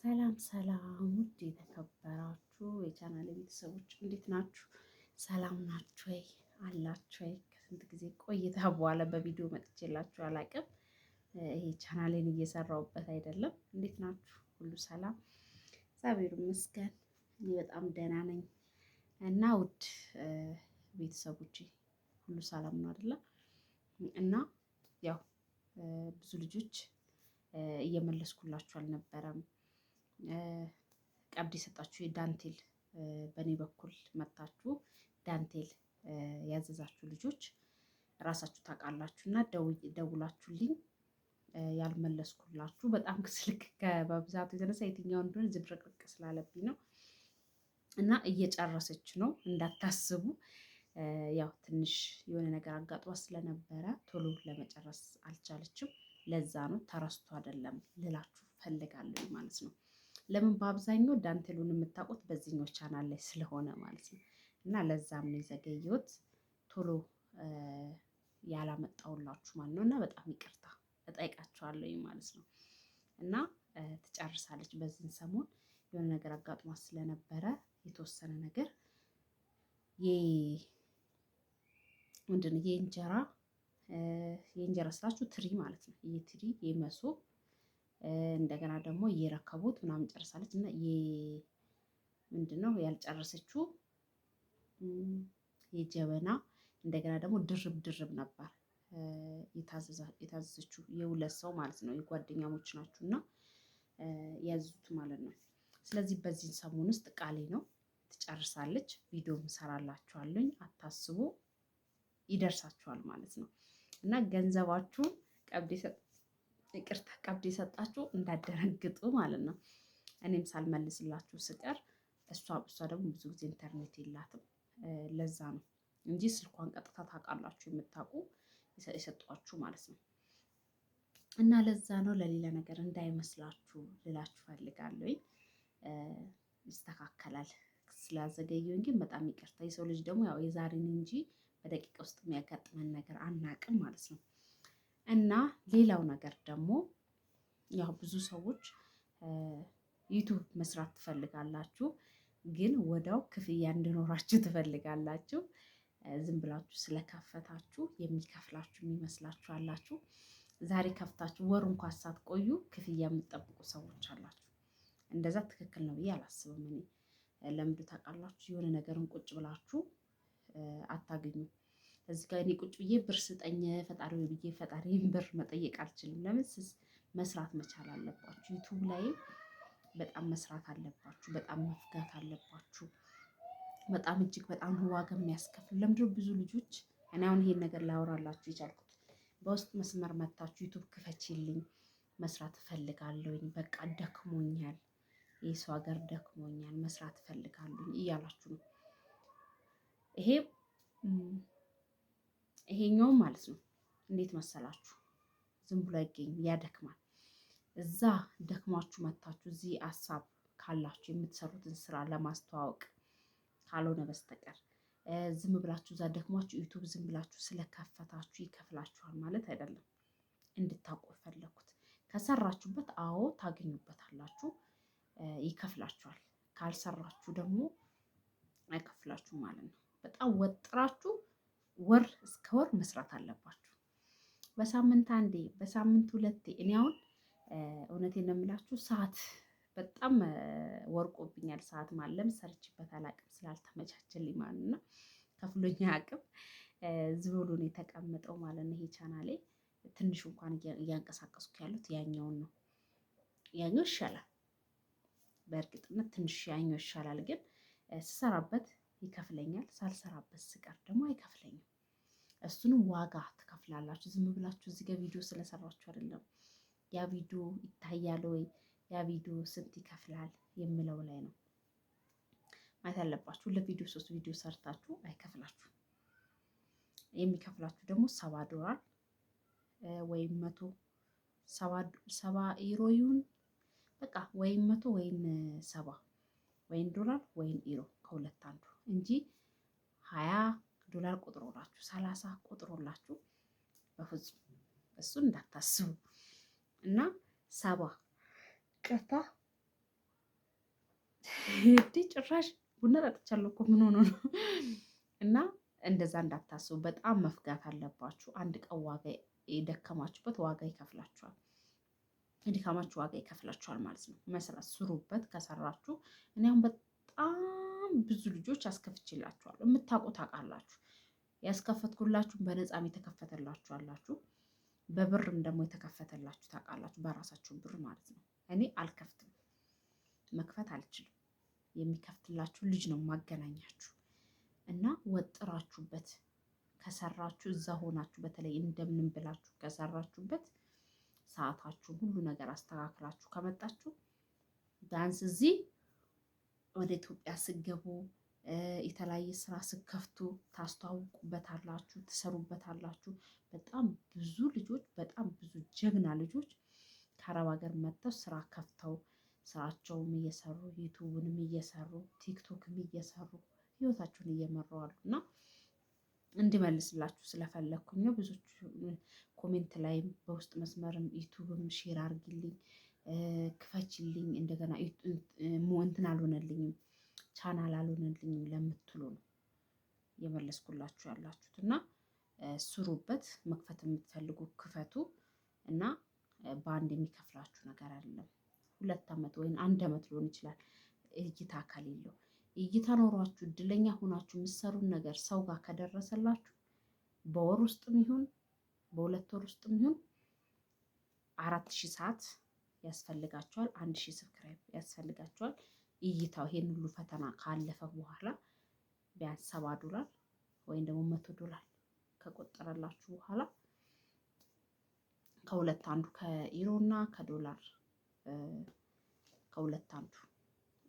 ሰላም ሰላም፣ ውድ የተከበራችሁ የቻናል ቤተሰቦች እንዴት ናችሁ? ሰላም ናችሁ ወይ? አላችሁ ወይ? ከስንት ጊዜ ቆይታ በኋላ በቪዲዮ መጥቼላችሁ አላቅም። ይሄ ቻናሌን እየሰራሁበት አይደለም። እንዴት ናችሁ? ሁሉ ሰላም፣ እግዚአብሔር ይመስገን። እኔ በጣም ደህና ነኝ። እና ውድ ቤተሰቦቼ ሁሉ ሰላም ነው አይደለም? እና ያው ብዙ ልጆች እየመለስኩላችሁ አልነበረም። ቀብድ የሰጣችሁ የዳንቴል በእኔ በኩል መታችሁ ዳንቴል ያዘዛችሁ ልጆች ራሳችሁ ታውቃላችሁ እና ደውላችሁልኝ ያልመለስኩላችሁ በጣም ስልክ በብዛቱ የተነሳ የትኛው እንደሆነ ዝብርቅርቅ ስላለብኝ ነው። እና እየጨረሰች ነው እንዳታስቡ። ያው ትንሽ የሆነ ነገር አጋጥሟት ስለነበረ ቶሎ ለመጨረስ አልቻለችም። ለዛ ነው፣ ተረስቶ አይደለም ልላችሁ ፈልጋለሁ ማለት ነው። ለምን በአብዛኛው ዳንቴሉን የምታውቁት በዚህኛው ቻናል ላይ ስለሆነ ማለት ነው። እና ለዛም ነው የዘገየሁት ቶሎ ያላመጣሁላችሁ ማለት ነው። እና በጣም ይቅርታ እጠይቃችኋለሁ ማለት ነው። እና ትጨርሳለች። በዚህን ሰሞን የሆነ ነገር አጋጥሟት ስለነበረ የተወሰነ ነገር ምንድን ነው የእንጀራ ስላችሁ ትሪ ማለት ነው። የትሪ የመሶብ እንደገና ደግሞ የረከቦት ምናምን ጨርሳለች። እና ምንድን ነው ያልጨረሰችው የጀበና እንደገና ደግሞ ድርብ ድርብ ነበር የታዘዘችው የሁለት ሰው ማለት ነው። የጓደኛሞች ናችሁ እና ያዙት ማለት ነው። ስለዚህ በዚህን ሰሞን ውስጥ ቃሌ ነው ትጨርሳለች። ቪዲዮም እሰራላችኋለኝ፣ አታስቡ፣ ይደርሳችኋል ማለት ነው። እና ገንዘባችሁን ቀብድ ይቅርታ ቀብድ የሰጣችሁ እንዳደረግጡ ማለት ነው። እኔም ሳልመልስላችሁ ስቀር እሷ ደግሞ ብዙ ጊዜ ኢንተርኔት የላትም፣ ለዛ ነው እንጂ ስልኳን ቀጥታ ታውቃላችሁ የምታውቁ የሰጧችሁ ማለት ነው። እና ለዛ ነው፣ ለሌላ ነገር እንዳይመስላችሁ ልላችሁ ፈልጋለሁኝ። ይስተካከላል። ስላዘገየሁኝ ግን በጣም ይቅርታ። የሰው ልጅ ደግሞ ያው የዛሬን እንጂ በደቂቃ ውስጥ የሚያጋጥመን ነገር አናቅም ማለት ነው። እና ሌላው ነገር ደግሞ ያው ብዙ ሰዎች ዩቱብ መስራት ትፈልጋላችሁ፣ ግን ወዲያው ክፍያ እንዲኖራችሁ ትፈልጋላችሁ። ዝም ብላችሁ ስለከፈታችሁ የሚከፍላችሁ የሚመስላችሁ አላችሁ። ዛሬ ከፍታችሁ ወር እንኳን ሳትቆዩ ክፍያ የምትጠብቁ ሰዎች አላችሁ። እንደዛ ትክክል ነው ብዬ አላስብም እኔ። ለምዱ ታውቃላችሁ፣ የሆነ ነገርን ቁጭ ብላችሁ አታገኙ። እዚህ ጋር እኔ ቁጭ ብዬ ብር ስጠኝ ፈጣሪ ብዬ ፈጣሪን ብር መጠየቅ አልችልም። ለምን መስራት መቻል አለባችሁ። ዩቱብ ላይም በጣም መስራት አለባችሁ። በጣም መፍጋት አለባችሁ። በጣም እጅግ በጣም ዋጋ የሚያስከፍል። ለምንድነው ብዙ ልጆች፣ እኔ አሁን ይሄን ነገር ላወራላችሁ የቻልኩት፣ በውስጥ መስመር መታችሁ ዩቱብ ክፈችልኝ መስራት እፈልጋለሁኝ፣ በቃ ደክሞኛል፣ የሰው ሀገር ደክሞኛል፣ መስራት እፈልጋለሁኝ እያላችሁ ነው። ይሄ ይሄኛውም ማለት ነው እንዴት መሰላችሁ? ዝም ብሎ አይገኝም፣ ያደክማል። እዛ ደክሟችሁ መታችሁ እዚህ ሀሳብ ካላችሁ የምትሰሩትን ስራ ለማስተዋወቅ ካልሆነ በስተቀር ዝም ብላችሁ እዛ ደክሟችሁ ዩቱብ ዝም ብላችሁ ስለከፈታችሁ ይከፍላችኋል ማለት አይደለም። እንድታውቁ ፈለኩት። ከሰራችሁበት አዎ ታገኙበታላችሁ፣ ይከፍላችኋል። ካልሰራችሁ ደግሞ አይከፍላችሁ ማለት ነው። በጣም ወጥራችሁ ወር እስከ ወር መስራት አለባችሁ። በሳምንት አንዴ፣ በሳምንት ሁለቴ። እኔ አሁን እውነቴን ነው የምላችሁ ሰዓት በጣም ወርቆብኛል። ሰዓት ማለም ሰርችበት አላቅም ስላልተመቻቸልኝ ማለት ነው። ከፍሎኛ አቅም ዝም ብሎ ነው የተቀመጠው ማለት ነው። ይሄ ቻናሌ ትንሽ እንኳን እያንቀሳቀስኩ ያሉት ያኛውን ነው። ያኛው ይሻላል፣ በእርግጥነት ትንሽ ያኛው ይሻላል። ግን ስሰራበት ይከፍለኛል፣ ሳልሰራበት ስቀር ደግሞ አይከፍለኝም። እሱንም ዋጋ ትከፍላላችሁ። ዝም ብላችሁ እዚህ ጋር ቪዲዮ ስለሰራችሁ አይደለም። ያ ቪዲዮ ይታያል ወይ፣ ያ ቪዲዮ ስንት ይከፍላል የሚለው ላይ ነው ማየት ያለባችሁ። ለቪዲዮ ሶስት ቪዲዮ ሰርታችሁ አይከፍላችሁ። የሚከፍላችሁ ደግሞ 70 ዶላር ወይም 170 ኢሮ ይሁን፣ በቃ ወይም 100 ወይም 70 ወይም ዶላር ወይም ኢሮ ከሁለት አንዱ እንጂ 20 ዶላር ቆጥሮላችሁ 30 ቆጥሮላችሁ በፍጹም እሱን እንዳታስቡ። እና 70 ቅርታ እንዲህ ጭራሽ ቡና ጠጥቻለሁ እኮ ምን ሆኖ ነው? እና እንደዛ እንዳታስቡ፣ በጣም መፍጋት አለባችሁ። አንድ ቀን ዋጋ የደከማችሁበት ዋጋ ይከፍላችኋል። ድካማችሁ ዋጋ ይከፍላችኋል ማለት ነው። መስራት ስሩበት። ከሰራችሁ እኔ አሁን በጣም ብዙ ልጆች አስከፍቼላችኋለሁ። የምታውቁ ታውቃላችሁ። ያስከፈትኩላችሁ በነፃም የተከፈተላችሁ አላችሁ፣ በብርም ደግሞ የተከፈተላችሁ ታውቃላችሁ። በራሳችሁ ብር ማለት ነው። እኔ አልከፍትም፣ መክፈት አልችልም። የሚከፍትላችሁ ልጅ ነው ማገናኛችሁ እና ወጥራችሁበት ከሰራችሁ እዛ ሆናችሁ በተለይ እንደምንም ብላችሁ ከሰራችሁበት ሰዓታችሁን ሁሉ ነገር አስተካክላችሁ ከመጣችሁ ቢያንስ እዚህ ወደ ኢትዮጵያ ስገቡ የተለያየ ስራ ስከፍቱ ታስተዋውቁበታላችሁ፣ ትሰሩበታላችሁ። በጣም ብዙ ልጆች፣ በጣም ብዙ ጀግና ልጆች ከአረብ ሀገር መጥተው ስራ ከፍተው ስራቸውም እየሰሩ ዩቱብንም እየሰሩ ቲክቶክም እየሰሩ ህይወታቸውን እየመሩ አሉ እና እንዲመልስላችሁ ስለፈለግኩኝ ነው። ብዙዎቹ comment ላይም በውስጥ መስመርም ዩቱብም share አርጊልኝ፣ ክፈችልኝ፣ እንደገና እንትን አልሆነልኝም፣ ቻናል አልሆነልኝም ለምትሉ ነው የመለስኩላችሁ ያላችሁት እና ስሩበት። መክፈት የምትፈልጉ ክፈቱ እና በአንድ የሚከፍላችሁ ነገር አይደለም። 2 ዓመት ወይም አንድ ዓመት ሊሆን ይችላል እይታ ከሌለው። እይታ ኖሯችሁ እድለኛ ሆናችሁ የምትሰሩን ነገር ሰው ጋር ከደረሰላችሁ በወር ውስጥም ይሁን በ2 ወር ውስጥም ይሁን 4000 ሰዓት ያስፈልጋችኋል። 1000 subscribe ያስፈልጋችኋል። እይታው ይሄን ሁሉ ፈተና ካለፈ በኋላ ቢያንስ 70 ዶላር ወይም ደግሞ 100 ዶላር ከቆጠረላችሁ በኋላ ከሁለት አንዱ፣ ከኢሮ እና ከዶላር ከሁለት አንዱ፣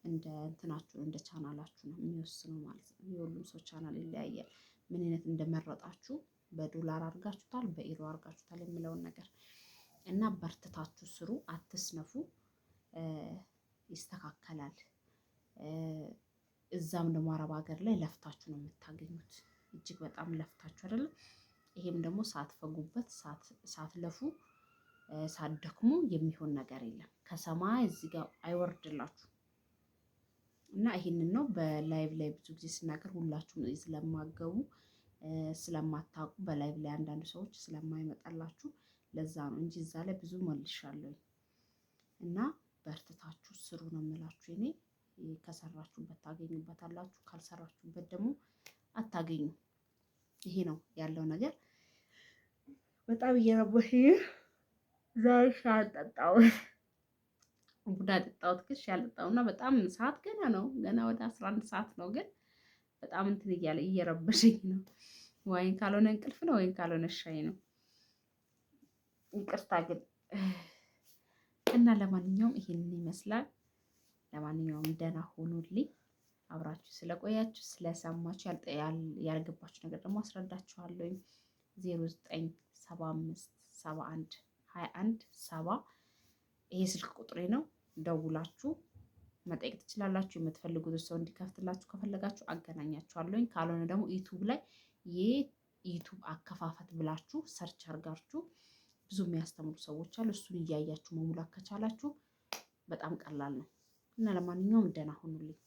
እንደ እንትናችሁ እንደ ቻናላችሁ ነው የሚወስነው ማለት ነው። የሁሉም ሰው ቻናል ይለያያል። ምን አይነት እንደመረጣችሁ፣ በዶላር አድርጋችሁታል፣ በኢሮ አድርጋችሁታል የሚለውን ነገር እና በርትታችሁ ስሩ፣ አትስነፉ፣ ይስተካከላል። እዛም ደግሞ አረብ ሀገር ላይ ለፍታችሁ ነው የምታገኙት። እጅግ በጣም ለፍታችሁ አይደለም። ይሄም ደግሞ ሳትፈጉበት፣ ሳትለፉ፣ ሳትደክሙ የሚሆን ነገር የለም። ከሰማይ እዚህ ጋር አይወርድላችሁ እና ይህንን ነው በ live ላይ ብዙ ጊዜ ስናገር ሁላችሁም ስለማገቡ ስለማታውቁ በ live ላይ አንዳንድ ሰዎች ስለማይመጣላችሁ ለዛ ነው እንጂ እዛ ላይ ብዙ መልሻለሁ። እና በርትታችሁ ስሩ ነው የምላችሁ። እኔ ከሰራችሁበት ታገኙበታላችሁ፣ ካልሰራችሁበት ደግሞ አታገኙ። ይሄ ነው ያለው ነገር። በጣም እየረበሽኝ ዛሬ ሻይ አልጠጣሁም። ቡና ጠጣሁት ግን ሻይ አልጠጣሁም እና በጣም ሰዓት ገና ነው፣ ገና ወደ 11 ሰዓት ነው። ግን በጣም እንትን እያለ እየረበሸኝ ነው። ወይን ካልሆነ እንቅልፍ ነው፣ ወይን ካልሆነ ሻይ ነው። ይቅርታ ግን እና ለማንኛውም ይሄንን ይመስላል። ለማንኛውም ደህና ሁኑልኝ። አብራችሁ ስለቆያችሁ፣ ስለሰማችሁ፣ ያልገባችሁ ነገር ደግሞ አስረዳችኋለሁ። 0975 71 21 70 ይሄ ስልክ ቁጥሬ ነው። ደውላችሁ መጠየቅ ትችላላችሁ። የምትፈልጉት ሰው እንዲከፍትላችሁ ከፈለጋችሁ አገናኛችኋለሁኝ። ካልሆነ ደግሞ ዩቱብ ላይ የዩቱብ አከፋፈት ብላችሁ search አርጋችሁ ብዙ የሚያስተምሩ ሰዎች አሉ። እሱን እያያችሁ መሙላት ከቻላችሁ በጣም ቀላል ነው እና ለማንኛውም ደህና ሁኑልኝ።